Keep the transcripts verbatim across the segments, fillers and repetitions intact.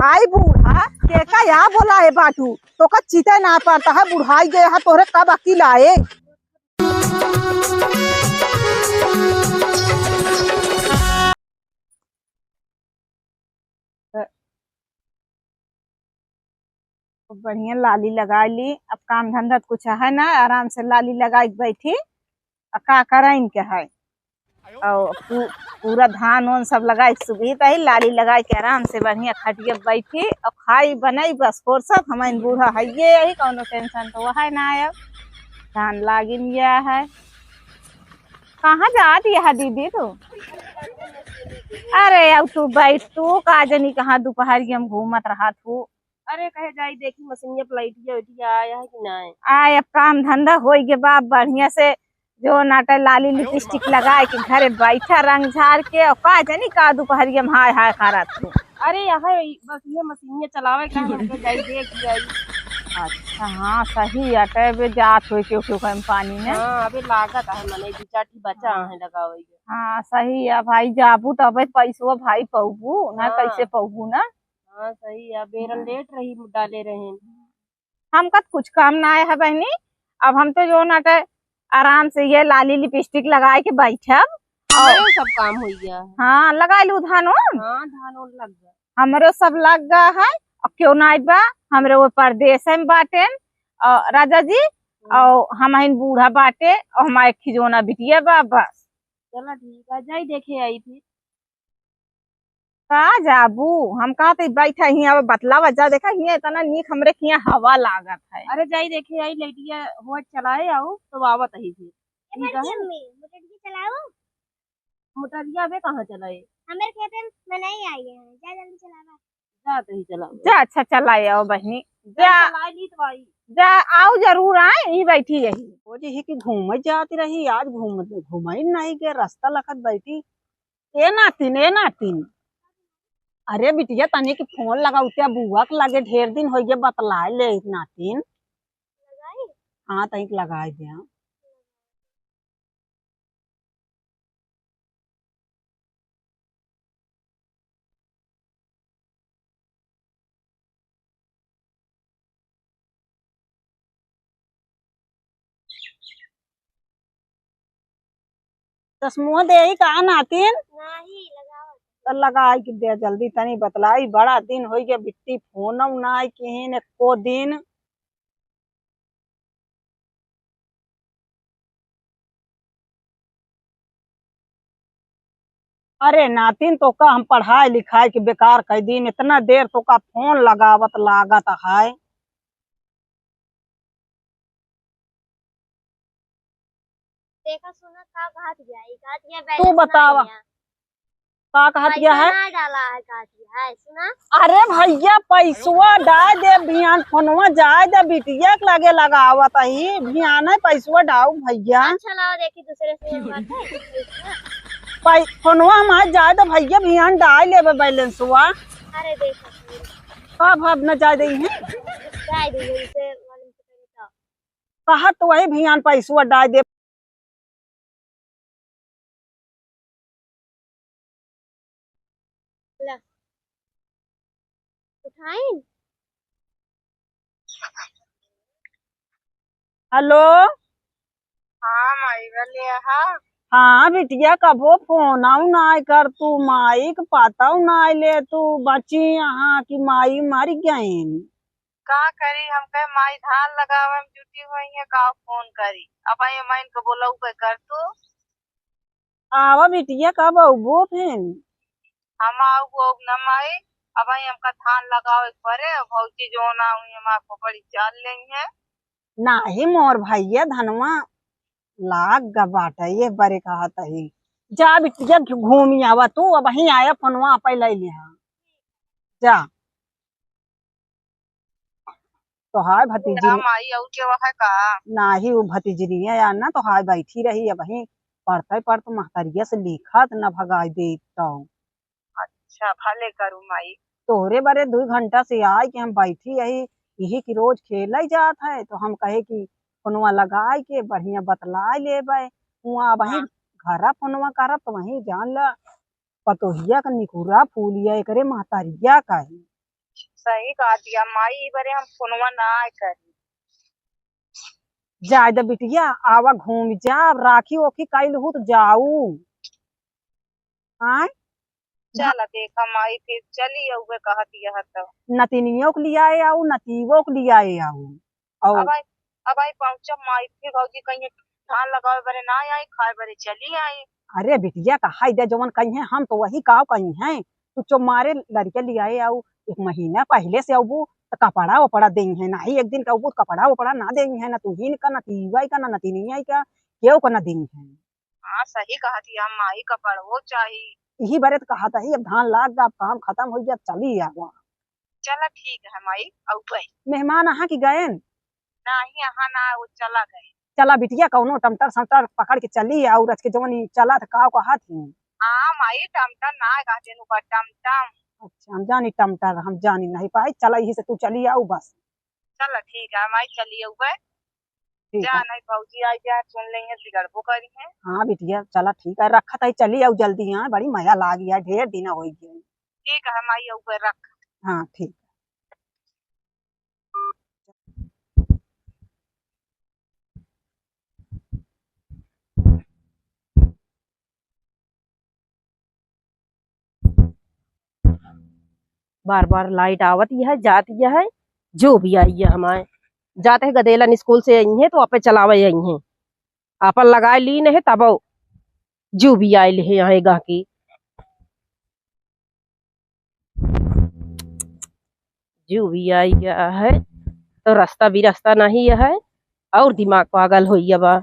आई बूढ़ा, के का या बोलाए बाटू? तोका चिते ना पड़ता है, बुढ़ाई गए है, तोहरे कब अकिल आए? खूब बढ़िया लाली लगाइ ली। अब काम धंधा त कुछ है ना, आराम से लाली लगाइ के बैठी। आ का करइन के है? अउ पू-, पूरा धान ओन सब लगाइ के सुबहित आई, लाली लगाइ के आराम से बढ़िया खटिया बैठी अउ खाई बनाई, बस फुर्सत। हमइन बूढ़ा हइये यही, कउनो tension त वहै ना आए। अब धान लागिन गया है। कहाँ जात यह दीदी तू? अरे अब तू बैठ, तू का जनी कहाँ दुपहरिया में घूमत रहत हू। अरे कहे जाई देखी मशीनिया पे लइटिया उइटिया आया है कि नाय। आय अब काम धंधा होइ गे बा बढ़िया से, जो नाटे लाली लिपस्टिक लगाइ के घरे बैठा रंग झार के, अउ का जनी का दुपहरिया में हाय हाय करत हू। अरे यहाँ बस ये मशीनिया चलावे का हमके जाई देख जाई। अच्छा हाँ सही अटे बे जात होइ के, के, के पानी में। हाँ अबे लागत है मने दू चार ठी बचा हाँ। है लगावे के। हाँ सही है भाई, जाबू तबे पैसो भाई पउबू ना, हाँ। कैसे पउबू ना। हाँ सही है, बेरन लेट रही डाले रहे। हमका त कुछ काम ना आए है बहनी, अब हम तो जो नाटे आराम से ये लाली लिपस्टिक लगाइ के बैठब। हमरो सब काम होइ गया है। हाँ लगाइ लू धान ओन। हाँ धान ओन लग गया। हमरो सब लग गया है। अउ केउ ना आइबा, हमरे वो परदेस में बाटेन अउ राजा जी, हम्म। अउ हमहिन बूढ़ा बाटे अउ हमारे खिजौना बिटिया बा बस। चला ठीक है, जाई देखे आई फिर। का जाबू? हम कहत ही बैठा हियाँ, अब बतलावा जा, देखा हियाँ इतना नीक हमरे हियाँ हवा लागत है। अरे जाई देखे आई लइटिया होत चलाए आउ तो आवत ही फिर। ए ठीक है। बड़की अम्मी, मोटरिया चलाओ। मोटरिया बे कहाँ चलाए? हमरे खेते में नहीं आई है, जा जल्दी चलावा। जा तही चलाओ। जा अच्छा चलाए आओ बहनी, जा। चलाए ली तो आई। जा आओ जरूर आए, यही बैठी यही। वो जे है कि घूमे जाती रही, आज घूम, घूमे नहीं गए, रास्ता लखत बैठी। ए नातिन, ए नातिन, अरे बिटिया तनी के फोन लगाउतिया बुआ के लगे, ढेर दिन होइ गए बतलाए ले नातिन। लगाई? हाँ तनी के लगाए दे। चश्मो देही का नातिन? नाही, लगावत। त लगाई के दे जल्दी, तनी बतलाई, बड़ा दिन होइ गया बिट्टी फोन नाई किहिन एको दिन। अरे नातिन, तोका हम पढ़ाई लिखाई के बेकार कइ दीन, इतना देर तोका फोन लगावत लागत है। देखा सुना का कहत गया, ई कहत गया तू balance बतावा। ना आया। का कहत गया है? पैसा ना डाला है कहत गया है, सुना। अरे भैया, पैसवा डाल दे, बिहान फोनवा जाए दे, बिटिया के लगे लगावत ही, बिहान है पैसवा डाउ भैया। अच्छा लाओ देखी दूसरे से बात है। पै-, फोनवा हमार जाए दे भैया, बिहान डाल लेबे balanceवा। अरे देखो। का भाव न जाए दे है? जाए दे इसे मालूम से पहले तो। कहत तो वही बिहान पैसवा डाल दे। ला। उठाइन? हेलो। हाँ माई, बोले हा। हाँ बिटिया, कबो फोन आऊ नाई कर तू, माई के पताऊ नाई ले तू, बची यहाँ की माई मर गईन। का करी, हम कहे माई धान लगावे में जुटी हुई है, का फोन करी। अब आई माइन के बोलऊ के कर तू। आवा बिटिया, कब अउबो फिन? हम आउब, आउब न माई, अब आई हमका धान लगावे के परे, भौजी जो ना हुई हमार खोपड़ी चाल लेई है। नाही मोर भैया, धनवा लाग ग बाटे, ये बरे कहत ही। जा बिटिया घूमी आवा तू, अब ही आया फोनवा पे ले लिहा। जा। तोहार भतीजी हम आई और के वह का? नाही, वो भतीजनिया यार ना तोहार बैठी रही, अब वहीं पढ़ते पढ़ते महतरिया से लिखत न भगाई दे तो। अच्छा, भले करू माई। तोहरे बरे दू घंटा से आए कि हम बैठी यही, यही कि रोज खेले जात है, तो हम कहे कि फोनवा लगाए के बढ़िया बतलाए लेबे। हुआ अब वहीं हाँ। घरा फोनवा करब तो वहीं जान ला पतोहिया का निकुरा फूलिया एकरे महतरिया का है। सही कहत हिया माई, ई बरे हम फोनवा ना करी। जाए दे बिटिया, आवा घूम जा, राखी ओखी कइल हू त जाऊ। आय? चल देखा माई, फिर चली अउबे कहत हिया त। नतिनियो के लियाए आऊ, नतीवो के लियाए आऊ। अउर अब आई, अब आई पहुँचब माई, फिर भौजी कहिहैं धान लगावे बरे ना आई, खाए बरे चली आई। अरे बिटिया, कहा दे जवन कहिहैं, हम तो वही काव कहिहैं। तू चुप मारे लड़के लियाए आऊ, एक महीना पहिले से अउबू त कपड़ा वपड़ा देइहैं, नाही एक दिन का अउबू त कपड़ा वपड़ा ना देइहैं, ना तुहिन का, ना तीवाई का, ना नतिनिया का, केहू का ना देइहैं। हाँ, सही कहत हिया माई, कपड़वो चाही। इही बरे त कहत ही, अब धान लाग गा, अब काम खतम होइ गा, अब चली आवा। चला ठीक है माई, अउबे। मेहमान अहा कि गएन? नाही, अहा ना, वो चला गए। चला बिटिया, कउनो टमटर समटर पकड़ के चली, अउर आज के जवन ई चला त काव कहत ही। हाँ माई, टमटर ना कहते नु का, टमटम। अच्छा, हम जानी टमटर, हम जानी नहीं पाई। चला, इही से तू चली आऊ बस। चला ठीक है माई, चली आऊ बे। ठीक जा है। नहीं भौजी आई जा, सुन लेंगे, बिगड़बो करी है। हाँ बिटिया, चला ठीक है, रखत ही, चली आऊ जल्दी, हाँ, बड़ी मया लागी है, ढेर दिन होइ गए। ठीक है माई, आऊ बे रख। हाँ ठीक। बार बार लाइट आवत ही है, जात ही है, जो भी आई है हमारे। जात है गदेलन स्कूल से आई है तो आपे चलावे आई है, आपन लगाए लीन है तब जो भी आए ले यहाँ गाँव की। जो भी आई गया है, तो रास्ता भी रास्ता नहीं है, और दिमाग पागल होइया बा।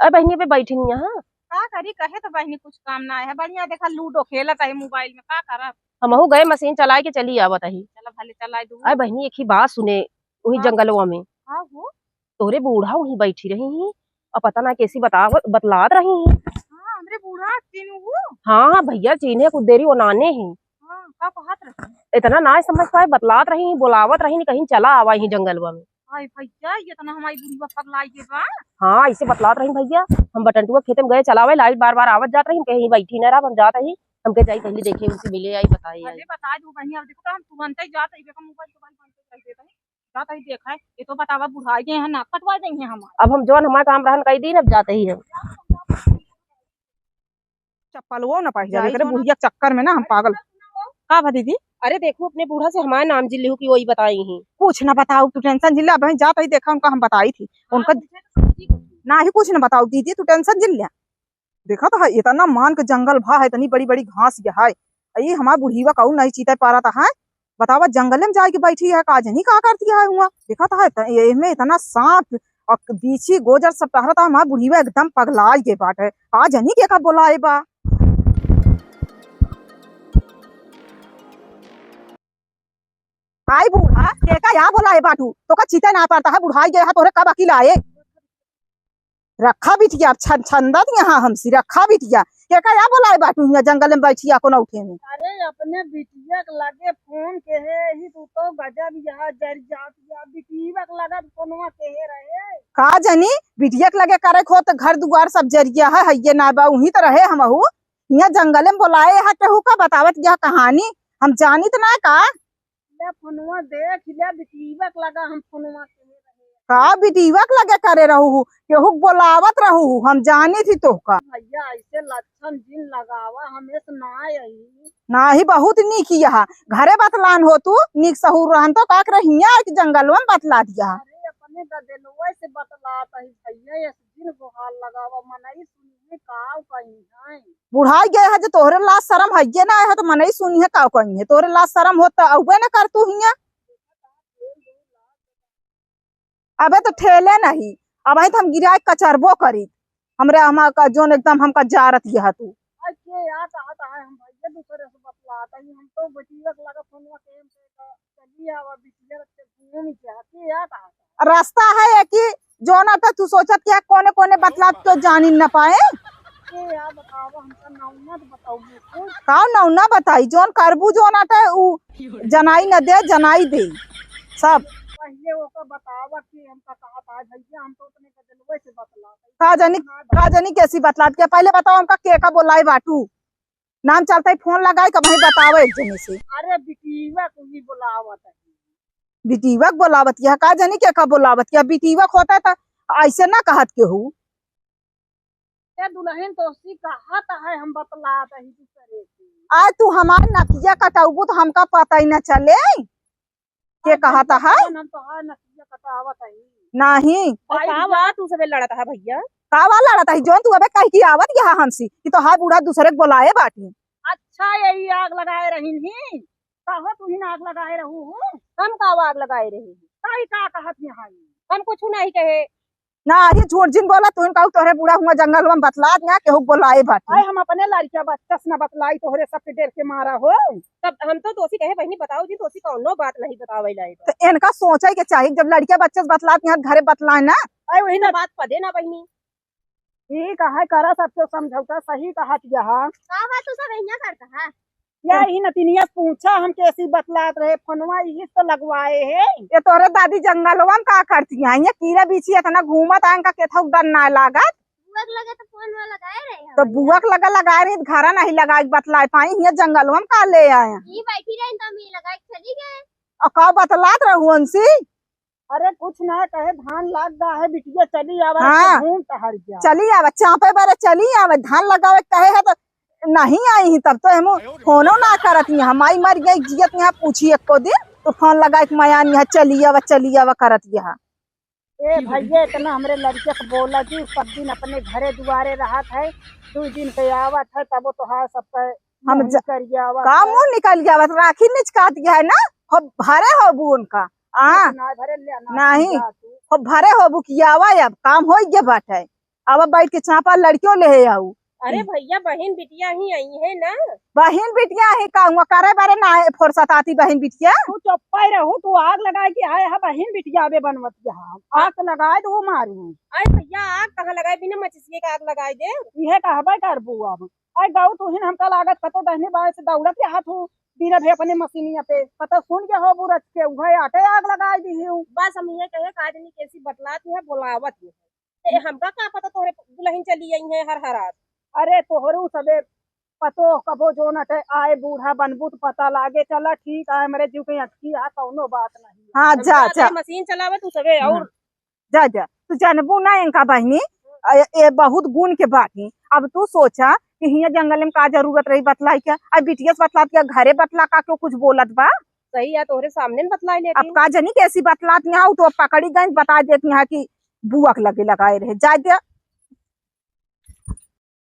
अरे बहिनी, अबे बैठी नहीं यहाँ। का करी, कहे तो बहिनी कुछ काम ना है, बढ़िया देखा लूडो खेलत है मोबाइल में, का करब? हमहू गए मशीन चलाए के चली आवत ही। चला भले चलाए दू। अरे बहिनी, एक ही बात सुने, वही हाँ। जंगलवा में। हाँ हो। तोहरे बूढ़ा वहीं बैठी रही ही, और पता ना कैसी बतावत, बतलात रही ही। हाँ, हमरे बूढ़ा चीनू वो? हाँ, हाँ, भैया चीन्हे कुछ देरी वो नाने ही। हाँ, का कहत रही? इतना ना समझ पाए, बतलात रही ही, बोलावत रही ही, कहीं चला आवा ही जंगलवा में। हाय भैया, ये तो ना हमारी बुढ़िया पगलाई के बा। हाँ, इसे बतलात रही भैया, हम बटंटुआ खेते में गए चलावे, लाइट बार बार आवत जात रही, हम कहीं बैठी ना रहा, हम जात ही, हमके जाई पहले देखे, उनसे मिले आई, बताई आई। अरे बता दो बहिनी, अब देखो तो हम तुरंत ही जात ही, देखो मोबाइल तो भाई बंद कर देते हैं। का कही देखा है, ये तो बतावा बुढ़ाई गए हैं, नाक कटवा देंगे हमार। अब हम जौन हमार काम रहन कही दी ना, अब जाते ही हम। चप्पल वो ना पहन जाए, जाई करे सोना। बुढ़िया के चक्कर में ना हम पागल। का बा दीदी? अरे देखो अपने बूढ़ा से हमार नाम जिन लिहू कि वही बताई ही। कुछ ना बताऊ, तू टेंशन जिन ले, अब हम जात ही देखा उनका हम बताई थी। हाँ, उनका मुझे तो सच्ची कुछ ना ही कुछ ना बताऊ दीदी, तू टेंशन जिन ले। देखा तो है, इतना मान के जंगल भा है, इतनी बड़ी बड़ी घास यह है, ये हमार बुढ़ीवा कहू नहीं चीते पारत है। बतावा, जंगल में जाए के बैठी है, का जनी का करती है हुआ। देखा तो है, त-, ये में इतना सांप और बीछी गोजर सब टहरत है, हमार बुढ़ीवा एकदम पगलाई के बाटे, का जनी के का बोलाए बा। आई बूढ़ा, के का या बोलाए बाटू, तो का चीते ना पारता है, बुढ़ाई गया है, तोहरे कब अकिल आए। रखा बिटिया, अब छन-, छंदत यहाँ हमसी, रखा बिटिया। के का या बोलाए बाटू हियाँ जंगल में बैठिया कोनो उठे में? अरे, अपने बिटिया के लगे फोन के है, ही तू तो गजब यहाँ जर जात या, बिटिया के लगे फोनवा के है रहे। का जनी, बिटिया के लगे करे खो तो घर दुआर सब जरिया है, हइये ना बा, उही तो रहे हमहू। हियाँ जंगल में बोलाए है, केहू का बतावत यह कहानी, हम जानित ना का? ले फोनवा देख ले, बिटिया के लगा हम फोनवा के रहे। का बिटिया के लगे करे रहू हु? केहू के बोलावत रहू हु? हम जानी थी तोहका। भैया, ऐसे लक्षण जिन लगावा, हमें से ना आई। नाही, बहुत नीक यहा। घरे बतलान हो तू, नीक सहूर रहन तो का करे हियाँ एक जंगलवा में बतला दिया। अरे, अपने गदेलवा से बतलात है भैया, ऐसे जिन गोहार लगावा, मनई सुनिए काव कहीं है। बुढ़ाई गए है जो तोहरे लाज शरम हइये ना है तो मनई सुनिए काव कहीं है। तोहरे लाज शरम हो तो अउबे न कर तू हियाँ। अबे तो ठेले नहीं, अबहीं तो हम गिराए कचरबो करी। हमरे हमा का जोन एकदम हमका जारत यह तू। आई के या कहत है हम भैया दूसरे से बतलात है, हम तो बिटिया के लगा फोनवा के हम से चली आवा बिटिया के घूम के आके या कहत है। रास्ता है कि जौन आटा तू सोचत कि कौने कौने बतलात तो जानी न पाए। ए यार, बतावा, हमका नौना तो बताओ बिल्कुल। का नौना बताई? जौन करबू, जौन आटा उ जनाई न दे, जनाई दे सब। पहले ओका बतावा कि हमका कहा था भैया, हम तो अपने गजलवे से बतलात है। का जानी, का जानी कैसी बतलात के। पहले बताओ हमका के का बोलाए बाटू। नाम चलता ही फोन लगाए, कबहीं बतावे एक जने से। अरे बिटिया को ही बोलावत है। बिटिया के बोलावत यह, का जानी के का बोलावत यह। बिटिया के होता त ऐसे ना कहत केहू। ए दुलहिन, तोसी कहत है हम बतलात ही दूसरे से। आज तू हमार नथिया कटौबू तो हमका पता ही ना चले। के कहत है? हम तोहार नथिया कटावत ही। नहीं। अरे का बा, तू सबे लड़त है भैया? का बा लड़त है? जौन तू अबे कह के आवत यह हमसे कि तोहार बूढ़ा दूसरे के बोलाए बाटी। अच्छा, यही आग लगाए रही नहीं, कहो तू ही ना आग लगाए रहू हूँ। हम का आग लगाए रहे? ताई का कहत यहाँ? हम कुछ नहीं कहे। ना, ये झूठ जिन बोला, तू इनका तोहरे बूढ़ा हुआ जंगल में बतलात ना, केहू बोलाए बाटे। आए हम अपने लड़किया बच्चा से ना बतलाई, तोहरे सबके डर के मारा हो। तब हम तो तोसी कहे बहिनी बताओ जी, तोसी कौनो बात नहीं बतावे लाई बा। तो इनका सोचे के चाहिए, जब लड़किया बच्चा से बतलात ना, घरे बतलाए ना। आए वही ना बात पदे ना बहिनी। ठीक है, करा सबके समझौता, सही कहत यह। का बात तू सब यहाँ करता है? या ई नतिनिया से पूछा, हम कैसी बतलात रहे, फोनवा यही तो लगवाए है। ये तोहरे दादी जंगलवा में का करती हैं? ये कीड़ा बिच्छी इतना घूमत है, इनका केथौ डर ना लागत। बुआ के लगे तो फोन में लगाए रहे हैं तो भैया। बुआ के लगे लगाए रही, घरा नहीं लगाए, बतलाए पाई, ये जंगलवा में का ले आए हैं? ये बैठी रही तो हम ये लगाए के चली गए। और का बतलात रहू उनसे? अरे कुछ ना कहे, धान लाग गा है, बिटिया चली आवा, हाँ। घूम टहर जा। चली आवा, चापे बारे चली आवा, धान लगावे कहे है तो नहीं आई ही, तब तो हम फोनो ना करत ही। हम आई मर गई जियत यहाँ पूछी एको दिन, तो फोन लगाए के मया नहीं है, चली आवा, चली आवा करत यहाँ। ए भैया, इतना हमरे लड़के के बोला जी, सब दिन अपने घरे दुआरे रहत है, दो दिन के आवत है, तब वो तोहार सबका हम मुँह ज-, निकल गया, का मुँह निकल गया, बस राखी निचकात गया है ना, हो भरे होबू उनका। आ, ना भरे ले, ना नहीं, जा तू। हो भरे होबू कि आवा, अब काम हो गया बाटे, अब बैठ के चापा लड़कियों ले आऊ। अरे भैया, बहिन बिटिया ही आई है ना। बहिन बिटिया ही का हुआ, करे बारे ना है फुर्सत आती बहिन बिटिया। तू चुप्पा ही रहू, तू आग लगाए के आए है बहिन बिटिया, अबे बनवत यहाँ आग तो लगाए दो मारू। अरे भैया, आग कहाँ लगाए, बिना मचिसिए का आग लगाए दे। इहे कहबे करबू अब। अरे गऊ, तू ही न हमका लागत कतो दहिने बाएं से दौड़त रहत हूँ, बीरा भे अपने मशीनिया पे, कतो सुन के होबू रच के, उहे आटे आग लगाए दिही हूँ। बस हम ये कहे, का जनी कैसी बतलात है, बोलावत है। ते हमका का पता तोहरे दुलहिन चली आई है हर हरात। अरे तोहरे उ सबे पतो कबो जो न ते आए बूढ़ा बनबू त पता लागे, चला ठीक आए, हमरे जीव के अटकी आ, कौनो बात नहीं। हाँ, हम जा, जा, जा। मशीन चलावे तू सबे और हाँ। जा, जा, तू जानबू ना इनका बहिनी, ए, ए बहुत गुण के बात ही। अब तू सोचा कि हियाँ जंगल में का जरूरत रही बतलाई के, अब बिटिया से बतलात के घरे बतला का क्यों कुछ बोलत बा? सही है, तोहरे सामने न बतलाई लेती। अब का जनी कैसी बतलात यहाँ, तो अब पकड़ी गई, बता देती यहाँ कि बुआ के लगे लगाए रहे, जा दे।